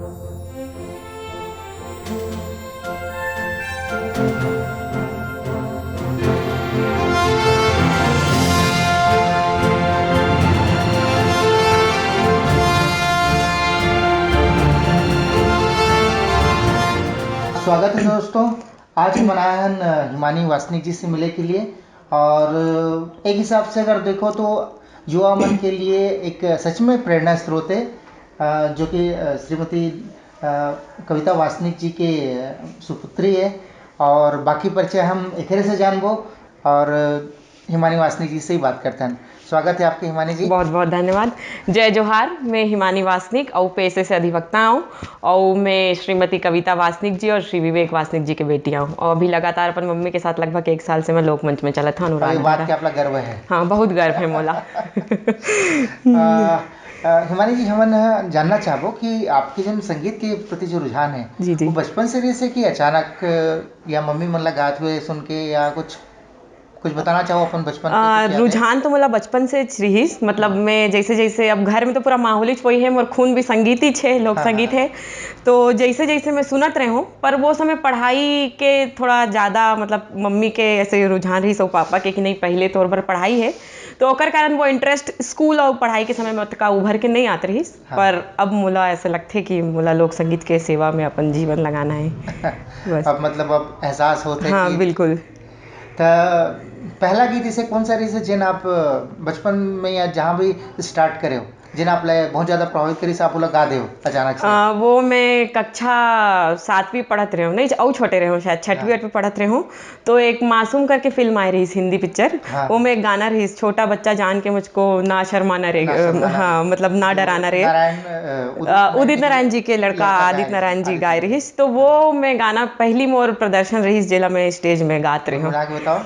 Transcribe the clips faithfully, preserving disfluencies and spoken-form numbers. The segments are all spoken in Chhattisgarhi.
स्वागत है दोस्तों। आज हमन आए हन हिमानी वासनिक जी से मिले के लिए, और एक हिसाब से अगर देखो तो युवा मन के लिए एक सच में प्रेरणा स्रोत है, अ, जो कि, अ, श्रीमती, अ, कविता वासनिक जी के, अ, सुपुत्री है, और बाकी परिचय हम एकरे से जानबो। और हिमानी वासनिक जी से ही बात करते हैं। स्वागत है आपके, हिमानी जी। बहुत बहुत धन्यवाद। जय जोहार, मैं हिमानी वासनिक अउ पेशे से अधिवक्ता हूँ, अउ मैं श्रीमती कविता वासनिक जी और श्री विवेक वासनिक जी के बेटी हूँ, और अभी लगातार अपन मम्मी के साथ लगभग एक साल से मैं लोकमंच में चलत हूँ, अनुराग अरे, बात धारा। के आपला गर्व है। हाँ, बहुत गर्व है मोला। अ, अ, हिमानी जी, हमन ह जानना चाहबो कि आपके जो संगीत के प्रति जो रुझान है, जी, जी। वो बचपन से रहिस हे कि अचानक, अ, या मम्मी मन ला गात हुए सुन के, या कुछ, कुछ बताना चाहो अपन बचपन के, आ, तो क्या है? रुझान तो मोला बचपन से च रिहिस, मतलब, हाँ। मैं जैसे जैसे, अब घर में तो पूरा माहौल ही वही है, मोर खून भी संगीत ही छे, लोक हाँ, संगीत हाँ। है, तो जैसे जैसे मैं सुनत रहे हूँ, पर वो समय पढ़ाई के थोड़ा ज़्यादा, मतलब, मम्मी के ऐसे रुझान रहिस और पापा के कि नहीं, पहले तोर बर पढ़ाई है, तो ओकर कारण वो इंटरेस्ट स्कूल और पढ़ाई के समय में ओतका उभर के नहीं आत रहिस। हाँ। पर अब मोला ऐसा लगथे कि मोला लोक संगीत के सेवा में अपन जीवन लगाना है। बस। अब मतलब अब एहसास होथे हाँ, कि बिल्कुल। त पहला गीत इसे कौन सा रहिस हे, जेन आप बचपन में या जहाँ भी स्टार्ट करे हो, जेन आप ला बहुत ज़्यादा प्रभावित करिस, आप ओला गा दे हो अचानक से? अ, वो मैं कक्षा सातवीं पढ़त रहे हूँ, नहीं, अउ छोटे रहे हूँ, शायद छठवीं हाँ। आठवीं पढ़त रहे हूँ, तो एक मासूम करके फिल्म आए रहिस, हिंदी पिक्चर, हाँ। वो में एक गाना रहिस, "छोटा बच्चा जान के मुझको ना शर्माना रे", ना शर्माना हाँ, रे। मतलब, "ना वो डराना रे", नारायण, अ, उदित अ, उदित नारायण नारायण जी के लड़का लड़का आदित्य गाए नारायण जी आदित्य गाए नारायण। रहिस, तो वो मैं गाना पहली मोर प्रदर्शन रहिस, जेला मैं स्टेज में गात रहे हूँ। गुनगुना के बताओ।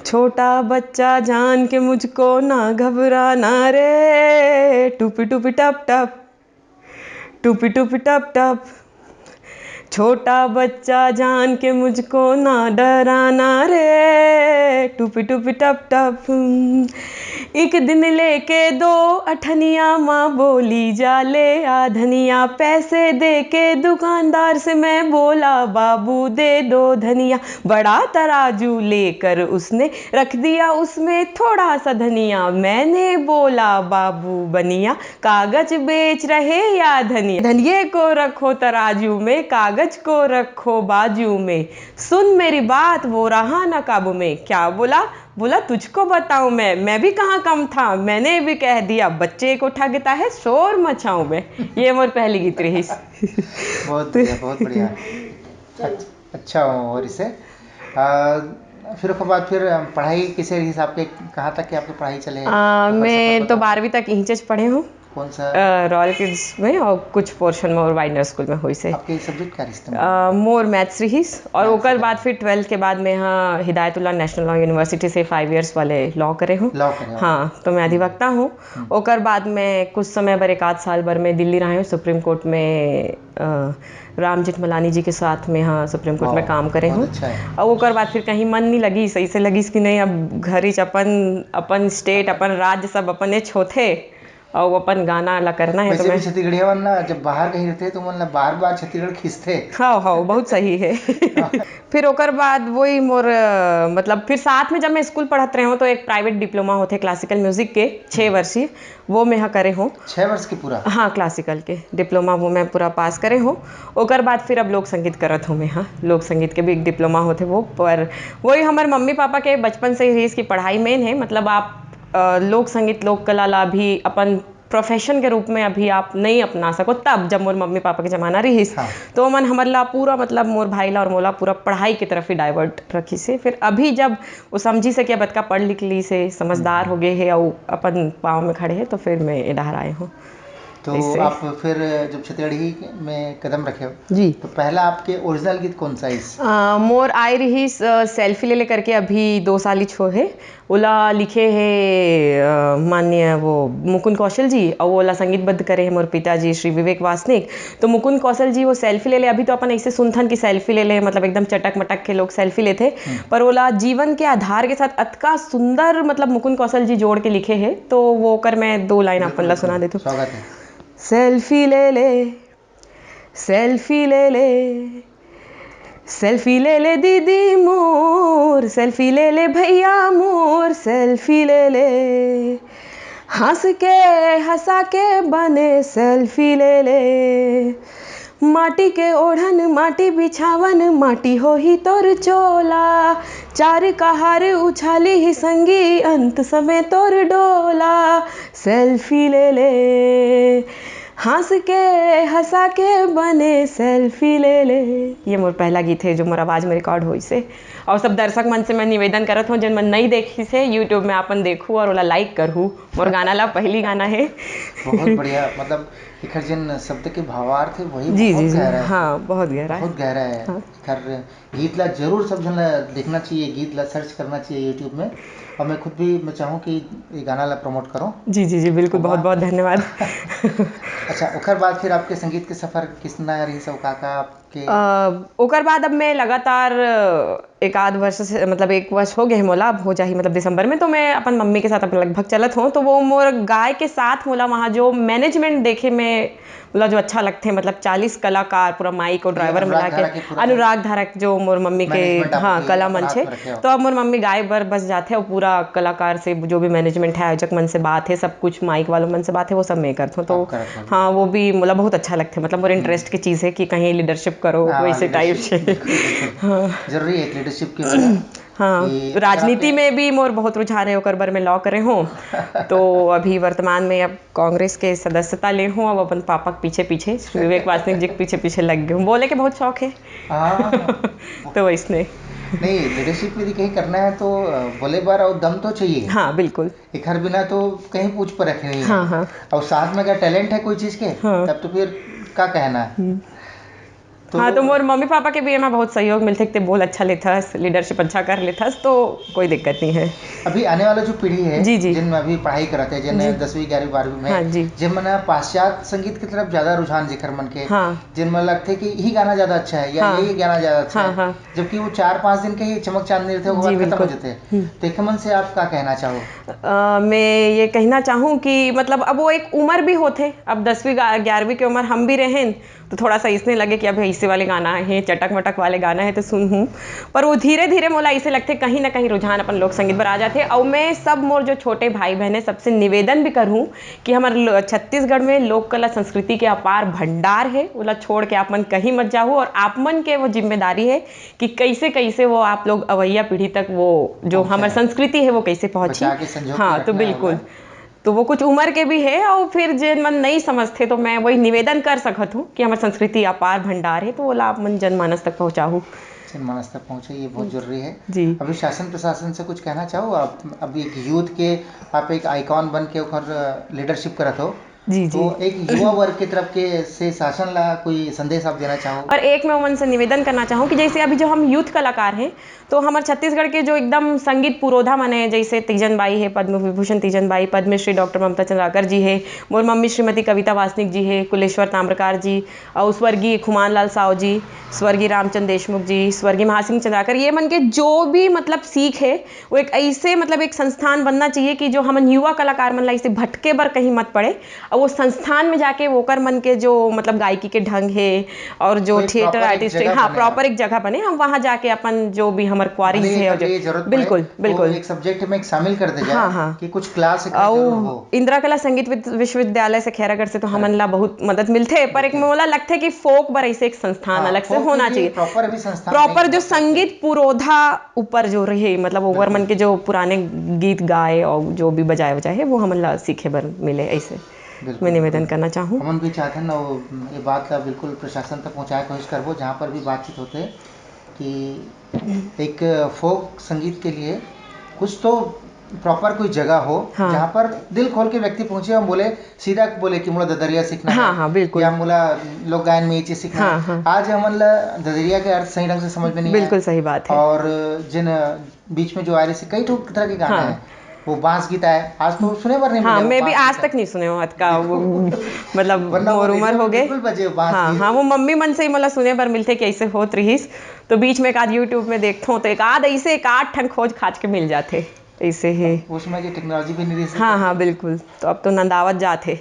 छोटा बच्चा जान के मुझको ना घबराना रे, टुप टुप टप टप, टुप टुप टप टप। छोटा बच्चा जान के मुझको ना डराना रे, टुप टुप टप टप। एक दिन लेके दो अठनिया माँ बोली जाले आधनिया, पैसे दे के दुकानदार से मैं बोला, "बाबू दे दो धनिया।" बड़ा तराजू लेकर उसने रख दिया उसमें थोड़ा सा धनिया, मैंने बोला, "बाबू बनिया, कागज बेच रहे या धनिया? धनिये को रखो तराजू में, कागज को रखो बाजू में।" सुन मेरी बात, वो रहा ना काबू में। क्या बोला? बोला, "तुझको बताऊं मैं, मैं भी कहाँ कम था, मैंने भी कह दिया, बच्चे को ठगता है, शोर मचाऊं मैं।" ये मोर पहली गीत रहिस। बहुत बढ़िया, बहुत बढ़िया। अच्छा, अच्छा, और इसे, आ, फिर ओकर बाद फिर पढ़ाई कैसे रहिस आपके, कहाँ तक के आपके पढ़ाई चले? आ, ओकर मैं सफर तो बताओ। बारहवीं तक इहिंचेच पढ़े हूँ। कौन सा? अ, रॉयल किड्स में और कुछ पोर्शन में और वाइडनर स्कूल में होइस हे। आपके सब्जेक्ट का रिहिस? अ, मोर मैथ्स रहिस और मैथ्स ओकर रहिस। बाद फिर ट्वेल्थ के बाद मैं यहाँ हिदायतुल्लाह नेशनल लॉ यूनिवर्सिटी से फाइव ईयर्स वाले लॉ करे हूँ। लॉ करे हो। हाँ, तो मैं अधिवक्ता हूँ। हम्म। ओकर बाद मैं कुछ समय बर, एक आध साल बर मैं दिल्ली रहे हूँ, सुप्रीम कोर्ट में, अ, राम जेठमलानी जी के साथ में, हाँ, सुप्रीम कोर्ट में वाह, काम करे बहुत हूँ। अच्छा है। और ओकर बाद फिर कहीं मन नहीं लगिस, ऐसे लगिस कि नहीं, अब घर इच अपन, अपन स्टेट, अपन राज्य सब अपनेच होथे, और अपन गाना ला करना है तो वैसे भी मैं छत्तीसगढ़िया मन ना जब बाहर कहीं रहते हैं तो मन ला बार बार छत्तीसगढ़ खींचते। हाँ, हाँ, बहुत सही है। हाँ। फिर ओकर बाद वही मोर, अ, मतलब, फिर साथ में जब मैं स्कूल पढ़त रहे हूँ तो एक प्राइवेट डिप्लोमा होथे क्लासिकल म्यूजिक के, छः हम्म। वर्षीय, वो मैं हा करे हूँ। छः वर्ष के पूरा? हाँ, क्लासिकल के डिप्लोमा वो मैं पूरा पास करे हूँ। ओकर बाद फिर अब लोक संगीत करत हूँ मैं, हाँ, लोक संगीत के भी एक डिप्लोमा होथे वो। पर वही हमर मम्मी पापा के बचपन से ही रहिस कि पढ़ाई मेन है, मतलब, आप, अ, लोक संगीत, लोक कला ला अभी अपन प्रोफेशन के रूप में अभी आप नहीं अपना सको। तब जब मोर मम्मी पापा के जमाना रहिस, हाँ। तो ओमन हमर ला पूरा, मतलब, मोर भाई ला और मोला पूरा पढ़ाई की तरफ ही डाइवर्ट रखिस हे। फिर अभी जब वो समझिस हे कि अब अतका पढ़ लिख लिस हे, समझदार हम्म। हो गए हे, अउ अपन पाँव में खड़े हे, तो फिर मैं ए डहर आए हूँ। तो ऐसे। आप फिर जब छत्तीसगढ़ी में कदम रखे हो, जी। तो पहला आपके ओरिजिनल गीत कौन सा है इस? अ, मोर आए रहिस, अ, सेल्फी ले ले करके, अभी दो साल ही छो है, ओला लिखे हे, अ, माननीय वो मुकुंद कौशल जी, अउ ओला संगीतबद्ध करे हे मोर पिताजी श्री विवेक वासनिक। तो मुकुंद कौशल जी वो सेल्फी ले ले, अभी तो अपन ऐसे सुनथन कि सेल्फी ले ले, मतलब एकदम चटक मटक के लोग सेल्फी लेथे, हम्म। पर ओला जीवन के आधार के साथ अतका सुंदर, मतलब, मुकुंद कौशल जी जोड़ के लिखे हे, तो वो ओकर मैं दो लाइन अपन ला बिल्कुल, सुना बिल्कुल। देथों। स्वागत है। सेल्फी ले ले, सेल्फी ले ले, सेल्फी ले ले दीदी मोर, सेल्फी ले ले भैया मोर, सेल्फी ले ले। हंस के, हंसा के बने सेल्फी ले ले। माटी के ओढ़न, माटी बिछावन, माटी होही तोर चोला। चार कहार उछाली ही संगी, अंत समय तोर डोला। सेल्फी ले ले, हंस के, हंसा के बने सेल्फी ले ले। ये मोर पहला गीत है जो मोर आवाज में रिकॉर्ड होइस हे। और सब दर्शक मन से मैं निवेदन करत हूँ, जिन मन नहीं देखिस हे YouTube में, आपन देखू और ओला लाइक करहू। मोर गाना ला पहली गाना है। बहुत बढ़िया। मतलब, एकर जिन शब्द के भावार्थ है, वही जी बहुत जी जी गहरा है। हाँ, बहुत गहरा है। बहुत गहरा है। हाँ। एकर गीत ला जरूर सब झन ला देखना चाहिए, गीत ला सर्च करना चाहिए YouTube में। और मैं खुद भी, मैं चाहूँ कि ये गाना ला प्रमोट करो। जी जी जी, बिल्कुल। बहुत बहुत धन्यवाद। अच्छा, ओकर बाद फिर आपके संगीत के सफर किसना रही, सब का का आपके? अ, ओकर बाद अब मैं लगातार, अ, एक आध वर्ष से, मतलब, एक वर्ष हो गए हे मोला, अब हो जाही, मतलब, दिसंबर में, तो मैं अपन मम्मी के साथ अब लगभग चलत हूँ। तो वो मोर गाय के साथ मोला वहाँ जो मैनेजमेंट देखे में, मोला जो अच्छा लगथे, मतलब, चालीस कलाकार, पूरा माइक और ये ड्राइवर अनुराग मिला के, धारा के पूरा अनुराग धारा के जो मोर मम्मी के, मैनेजमेंट आपके हाँ, कला मंच हाथ हे। में रखे हो। तो अब मोर मम्मी गाय बर बस जाथे और पूरा कलाकार से जो भी मैनेजमेंट है, आयोजक मन से बात है, सब कुछ माइक वालों मन से बात है, वो सब मैं करत हूँ। तो आप करत हो। हाँ, वो भी मोला बहुत अच्छा लगथे, मतलब, मोर इंटरेस्ट की चीज़ है कि कहीं लीडरशिप करो, हाँ, वैसे टाइप leadership, से। बिल्कुल, बिल्कुल। हाँ। जरूरी है लीडरशिप की होना। हाँ, कि अगर राजनीति आपके में भी मोर बहुत रुझान है, ओकर बर मैं लॉ करे हूँ। तो अभी वर्तमान में अब कांग्रेस के सदस्यता ले हूँ, अब अपन पापा के पीछे पीछे, श्री विवेक वासनिक जी के पीछे पीछे लग गए हूँ। बोले के बहुत शौक है। हाँ। तो वैसने। नहीं, लीडरशिप यदि कहीं करना है तो, अ, बोले बार और दम तो चाहिए। हाँ, बिल्कुल। एकर बिना तो कहीं पूछ पर रखे नहीं है। हाँ, हाँ। और साथ में अगर टैलेंट है कोई चीज़ के, हाँ। तब तो फिर का कहना है? हम्म। तो हाँ, तो मोर मम्मी पापा के भी एमा बहुत सहयोग मिलथे, ते बोल अच्छा लेथस, लीडरशिप अच्छा कर लेथस, तो कोई दिक्कत नहीं है। अभी आने वाला जो पीढ़ी है, जी, जी। जिन अभी पढ़ाई करत है, जिन जी। दसवीं, ग्यारहवीं, बारहवीं में, हाँ, जी। जिन मन पाश्चात्य संगीत की तरफ ज़्यादा रुझान जिकर मन के, हाँ। जिन मन लगथे कि यही गाना ज़्यादा अच्छा है या हाँ। यही गाना ज़्यादा अच्छा हाँ, है, हाँ। जबकि वो चार पाँच दिन के ही चमक चांदनी रहथे, वो जी, बाद खत्म हो बिल्कुल। जाथे। हम्म। तो एक मन से आप का कहना चाहो? अ, मैं ये कहना चाहूँ कि, मतलब, अब वो एक उम्र भी होथे, अब दसवीं गा-, ग्यारहवीं के उम्र हम भी रहेन, तो थोड़ा सा इसने लगे कि अब ऐसे वाले गाना हे, चटक मटक वाले गाना हे, तो सुनहूँ। पर वो धीरे-धीरे मोला ऐसे लगथे, कहीं ना कहीं रुझान अपन लोक संगीत बर आ जाथे। अउ मैं सब मोर जो छोटे भाई बहन हे, सबसे निवेदन भी करहूँ कि हमर लो-, छत्तीसगढ़ में लोक कला संस्कृति के अपार भंडार हे, ओला छोड़ के आप मन कहीं मत जाहू। और आप मन के वो जिम्मेदारी हे कि कैसे, कैसे वो आप लोग अवइया पीढ़ी तक वो जो पहुँचाए। हमर संस्कृति हे, वो कैसे पहुँची। बचा के संजो के हाँ, तो रखना है बिल्कुल। ओला। तो वो कुछ उम्र के भी हे, और फिर जेन मन नहीं समझथे, तो मैं वही निवेदन कर सकत हूँ कि हमर संस्कृति अपार भंडार हे, तो ओला आप मन जनमानस तक पहुँचाहू। जनमानस तक पहुँचे, ये बहुत हम्म। जरूरी है। जी। अभी शासन प्रशासन से कुछ कहना चाहो आप? अभी एक यूथ के आप एक आइकॉन बन के ओकर लीडरशिप करत हो, जी, तो जी। एक युवा वर्ग के तरफ के से शासन ला कोई संदेश आप देना चाहो? और एक मैं ओमन से निवेदन करना चाहूँ कि जैसे अभी जो हम यूथ कलाकार हैं, तो हमर छत्तीसगढ़ के जो एकदम संगीत पुरोधा मन हे, जैसे तीजन बाई हे, पद्म विभूषण तीजन बाई, पद्मश्री डॉक्टर ममता चंद्राकर जी हे, मोर मम्मी श्रीमती कविता वासनिक जी हे, कुलेश्वर ताम्रकार जी, और स्वर्गीय खुमान लाल साव जी, स्वर्गीय रामचंद देशमुख जी, स्वर्गीय महासिंह चंद्राकर, ये मन के जो भी, मतलब, सीख हे, वो एक ऐसे, मतलब, एक संस्थान बनना चाहिए कि जो हमन युवा कलाकार मन ला ऐसे भटके बर कहीं मत पड़े, और वो संस्थान में जाके ओकर मन के जो, मतलब, गायकी के ढंग हे और जो कोई थिएटर प्रॉपर एक आर्टिस्ट हे, जगह हाँ, बने। प्रॉपर एक जगह बने, हम वहाँ जाके अपन जो भी हमर क्वारीज भले हे और अगर जो ये जरूरत पड़े, बिल्कुल, तो बिल्कुल। एक सब्जेक्ट में एक शामिल कर दे जाए हाँ, हाँ। कि कुछ क्लास एक और जरूर हो। इंदिरा कला संगीत विद-, विश्वविद्यालय से खैरागढ़ से तो हाँ। हमन ला बहुत मदद मिलथे, पर एक बिल्कुल। मोला लगथे कि फोक बर ऐसे एक संस्थान हाँ, अलग से फोक के होना लिए चाहिए। प्रॉपर भी संस्थान प्रॉपर नहीं जो होना चाहिए। संगीत पुरोधा ऊपर जो रहे, मतलब, ओवर बिल्कुल। मन के जो पुराने गीत गाए और जो भी बजाए वजाए हे, वो हमन ला सीखे बर मिले, ऐसे बिल्कुल, मैं निवेदन बिल्कुल। करना चाहूँ। हमन भी चाहथन, और ये बात ला बिल्कुल प्रशासन तक पहुँचाए कोशिश करबो, जहाँ पर भी बातचीत होथे कि एक फोक संगीत के लिए कुछ तो प्रॉपर कोई जगह हो, हाँ। जहाँ पर दिल खोल के व्यक्ति पहुँचे और बोले, सीधा बोले कि मोला ददरिया सीखना हाँ, है, हाँ, बिल्कुल। या मोला लोक गायन में ये चीज सीखना हाँ, है। हाँ। आज हमन ला ददरिया के अर्थ सही ढंग से समझ में नहीं आया। बिल्कुल सही बात है। और जिन बीच में जो आए रहिसे कई ठो तरह के गाना हाँ। है, वो बांस गीत आए, आज तो सुने बर नहीं हाँ, मिले, मैं भी बांस आज गीत तक आए। नहीं सुने हूँ अतका वो, मतलब, वरना वो मोर उम्र रेडियो हो में गए। बिल्कुल बजे बांस हाँ, गीत। हाँ, वो मम्मी मन से ही मोला सुने बर मिलथे कि ऐसे होत रहिस। तो बीच में एक आध YouTube में देखथों, तो एक आध ऐसे एक आध ठन खोज खाज के मिल जाथे। ऐसे है। उसमें जो टेक्नोलॉजी भी नहीं रही। हाँ, हाँ, बिल्कुल। तो अब तो नंदावत जात है।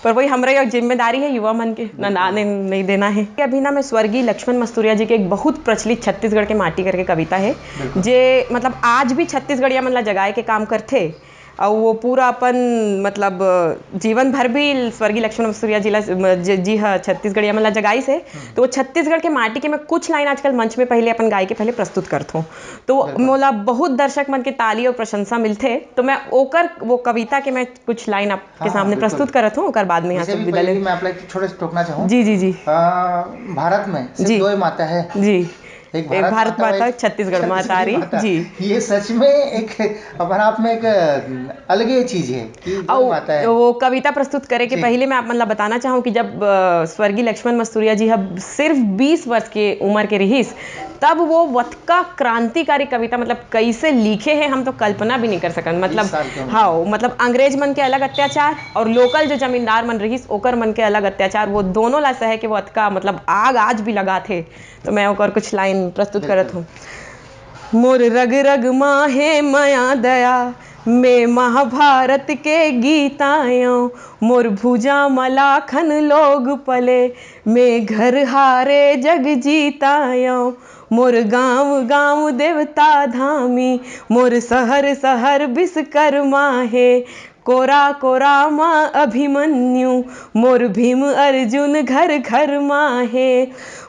पर वही हमरा एक जिम्मेदारी है युवा मन के, बिल्कुल। नंदाने नहीं देना है। अभी ना मैं स्वर्गीय लक्ष्मण मस्तुरिया जी के एक बहुत प्रचलित छत्तीसगढ़ के माटी करके कविता है, बिल्कुल। जे मतलब आज भी छत्तीसगढ़िया मन ला जगाए के काम करथे। और वो पूरा अपन मतलब जीवन भर भी स्वर्गीय लक्ष्मण मस्तुरिया जी ला, जी ह छत्तीसगढ़िया मन ला जगाइस है। हम्म। तो वो छत्तीसगढ़ के माटी के मैं कुछ लाइन आजकल मंच में पहले अपन गाय के पहले प्रस्तुत करथों। तो बिल्कुल। मोला बहुत दर्शक मन के ताली और प्रशंसा मिलथे, तो मैं ओकर वो कविता के मैं कुछ लाइन आपके हाँ, सामने बिल्कुल। प्रस्तुत करत हूँ, ओकर बाद में यहाँ वैसे से भी विदा पहले ले। मैं आप लोग छोटे से टोकना चाहूँ। जी, जी, जी। आ, भारत में सिर्फ जी। दो ही माता है। जी। एक एक भारत भारत माता माता, और एक छत्तीसगढ़ छत्तीसगढ़ माता री। माता। जी। ये सच में एक अपने आप में एक अलग ही चीज है कि दो और माता है। वो कविता प्रस्तुत करे के जी। पहले मैं आप मन ला बताना चाहूँ कि जब, अ, स्वर्गीय लक्ष्मण मस्तुरिया जी ह सिर्फ बीस वर्ष के उम्र के रिहिस, तब वो वतका क्रांतिकारी कविता मतलब कैसे लिखे हैं, हम तो कल्पना भी नहीं कर सकन। मतलब, बीस साल के उम्र। हाँ, मतलब अंग्रेज मन के अलग अत्याचार और लोकल जो जमींदार मन रहिस, ओकर मन के अलग अत्याचार, वो दोनों ला सह के वो अतका मतलब आग आज भी लगाथे। तो मैं ओकर कुछ लाइन प्रस्तुत करत बिल्कुल। हूँ। मोर रग रग मा हे मया दया, मैं महाभारत के गीत आयो। मोर भुजा म लाखन लोग पले, मैं घर हारे जग जीत आयो। मोर गांव गांव देवता धामी, मोर शहर शहर विश्वकर्मा हे। कोरा कोरा मा अभिमन्यु, मोर भीम अर्जुन घर घर मा हे।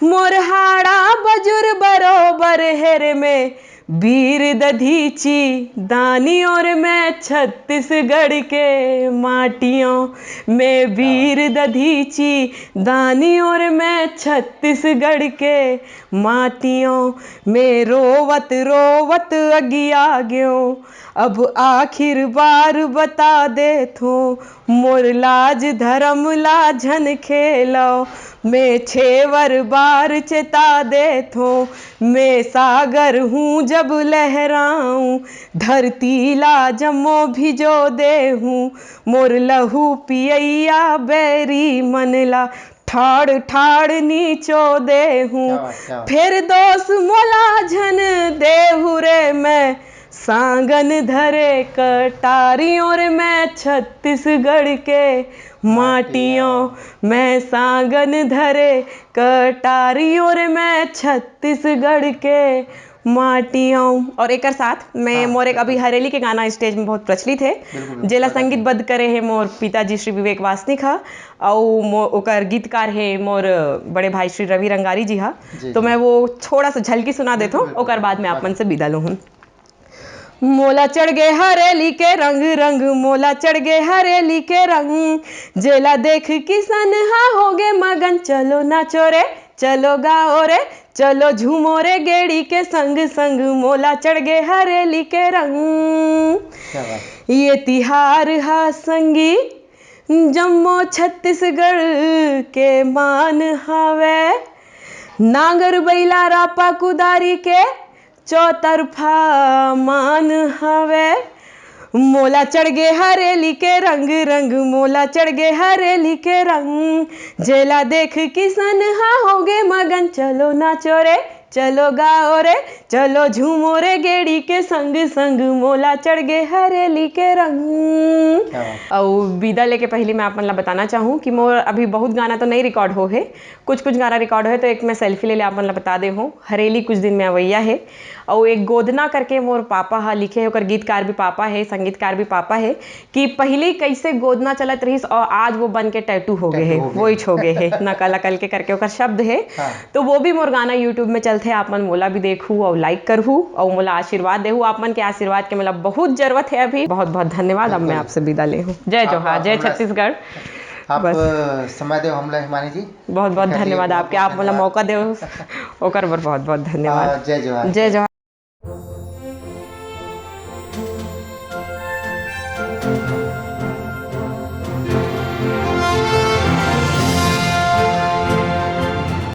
मोर हाड़ा बजुर बरोबर हेर में, वीर दधीची दानी और मैं छत्तीसगढ़ के माटियों, मैं वीर दधीची दानी और मैं छत्तीसगढ़ के माटियों। मैं रोवत रोवत अगिया गयो, अब आखिर बार बता देथों, मोर लाज धरम ला झन खेलो। मैं छेवर बार चेता देथों, मैं सागर हूँ जब लहराऊँ, धरती ला जम्मो भिजो देहूँ, मोर लहू पियैया बैरी मन ला ठाड़ ठाड़ नीचो देहूँ। क्या बात, क्या बात। फिर दोष मोला झन देहू रे, मैं सांगन धरे कटारियों रे, मैं छत्तीसगढ़ के माटियों। मैं सांगन धरे कटारियों रे, मैं छत्तीसगढ़ के माटियों। और एकर साथ मैं हाँ, मोर एक अभी बिल्कुल। हरेली के गाना स्टेज में बहुत प्रचलित है, बिल्कुल, बिल्कुल, जेला बता संगीतबद्ध करे है मोर पिताजी श्री विवेक वासनिक हा, अउ मो-, ओकर गीतकार है मोर बड़े भाई श्री रवि रंगारी जी हा। जी, तो जी। मैं वो थोड़ा सा झलकी सुना देथों, बिल्कुल, बिल्कुल, ओकर बाद में आप बिल्कुल। मन से विदा लूँ। मोला चढ़ गे हरेली के रंग, रंग, मोला चढ़ गे हरेली के रंग। जेला देख किसन हा होगे मगन, चलो नाचो रे, चलो गाओ रे, चलो झूमो रे, गेड़ी के संग, संग, मोला चढ़ गे हरेली के रंग। क्या बात। ये तिहार हा संगी, जम्मो छत्तीसगढ़ के मान हावय। नांगर बइला रापा कुदारी के चौतरफा मान हवे। मोला चढ़ गे हरेली के रंग, रंग, मोला चढ़ गे हरेली के रंग। जेला देख किसन हा होगे मगन, चलो नाचो रे, चलो गाओ रे, चलो झूमो रे, गेड़ी के संग, संग, मोला चढ़ गे हरेली के रंग। क्या बात। अउ विदा लेके पहिली मैं आप मन ला बताना चाहूँ कि मोर अभी बहुत गाना तो नहीं रिकॉर्ड हो हे, कुछ कुछ गाना रिकॉर्ड होए, तो एक मैं सेल्फी ले ले आप मन ला बता दे हूँ, हरेली कुछ दिन में अवैया है। और एक गोदना करके मोर पापा हा लिखे है, ओकर गीतकार भी पापा है, संगीतकार भी पापा है, कि पहले कैसे गोदना चलत रहिस और आज वो बन के टैटू हो गए है, टैटू हो गए। वही हो गए है, नकल अकल के करके ओकर शब्द है। हाँ। तो वो भी मोर गाना YouTube में चलते, आप मन मोला भी देखू और लाइक करहू और मोला आशीर्वाद देहू। आप मन के आशीर्वाद के मोला बहुत जरूरत है अभी। बहुत बहुत धन्यवाद। अब मैं बिल्कुल। आपसे विदा ले हूँ। जय आप जोहार, जय हमरा छत्तीसगढ़। आप, बस। अ, समय देव हमला हिमानी जी। बहुत बहुत धन्यवाद आपके, आप मोला मौका देव, ओकर बर बहुत बहुत धन्यवाद। अ, जय जोहार। जय जोहार।